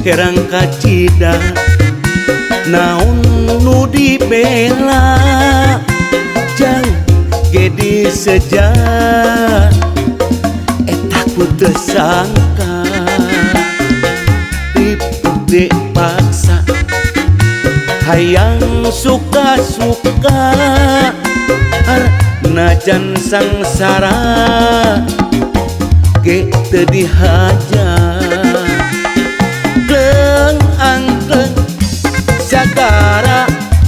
Herang kacida naon nu dibela jauh ge diseja eta ku teu sangka ripuh dipaksa hayang suka-suka najan sangsara ge teu dihaja. Kleng angkleng sagara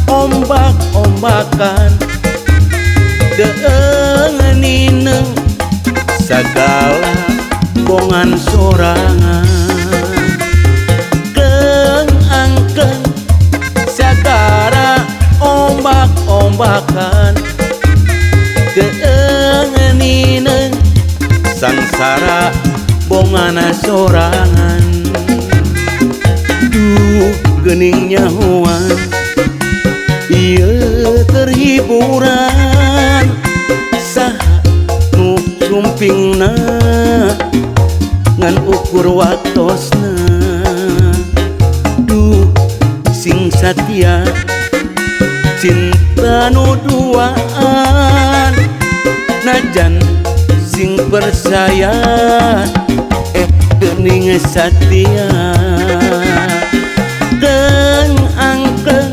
ombak-ombakan deeng nineng sagala bongan sorangan. Kleng angkleng sagara ombak-ombakan deeng nineng sangsara bongana sorangan. Duh geuning nyahoan ieu terhiburan saha nu sumpingna ngan ukur waktosna. Duh sing satia cinta nu duaan najan sing percaya geuning satia. Kleng angkleng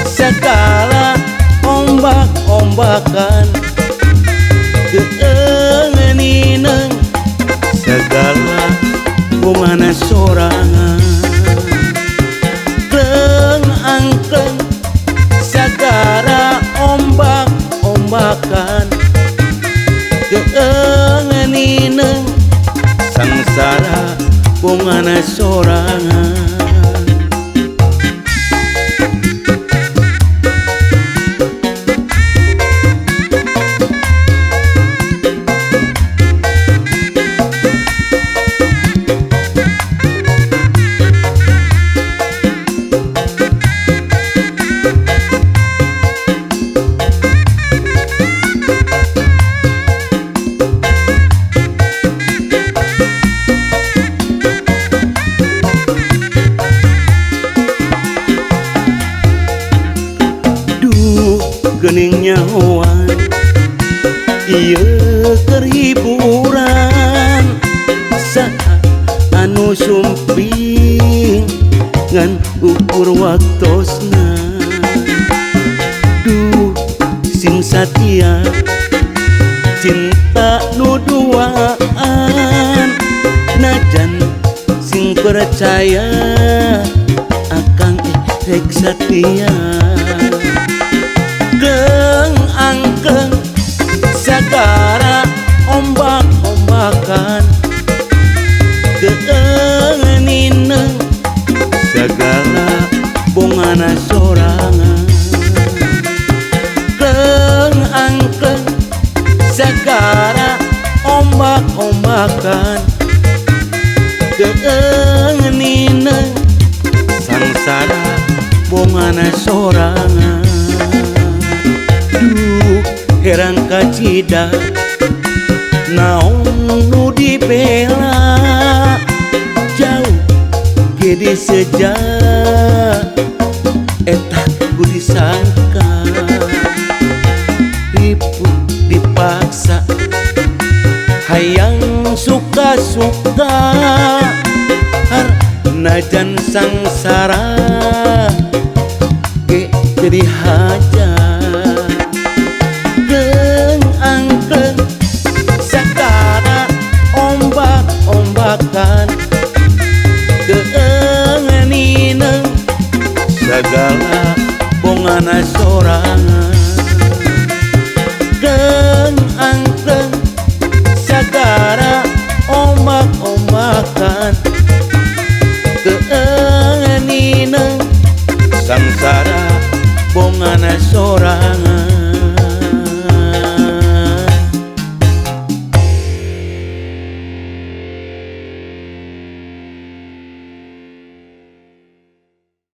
sagala ombak-ombakan deeng nineng sagala bongana sorangan. Kleng angkleng sagara ombak-ombakan deeng nineng sangsara bongana sorangan. Geuning nyahoan ieu keur hiburan saha anu sumping ngan ukur waktosna. Duh sing satia cinta nu duaan najan sing percaya akang rek satia. Kleng angkleng sagara ombak-ombakan deeng nineng sagala bongana sorangan. Kleng angkleng sagara ombak-ombakan deeng nineng sangsara bongana sorangan. Duh herang kacida naon nu dibela jauh ge diseja eta ku disangka ripuh dipaksa hayang suka-suka najan sangsara ge teu dihaja. Kleng angkleng sagara ombak-ombakan deeng nineng sagala bongana sorangan. Kleng angkleng sagara ombak-ombakan deeng nineng sangsara bongana sorangan.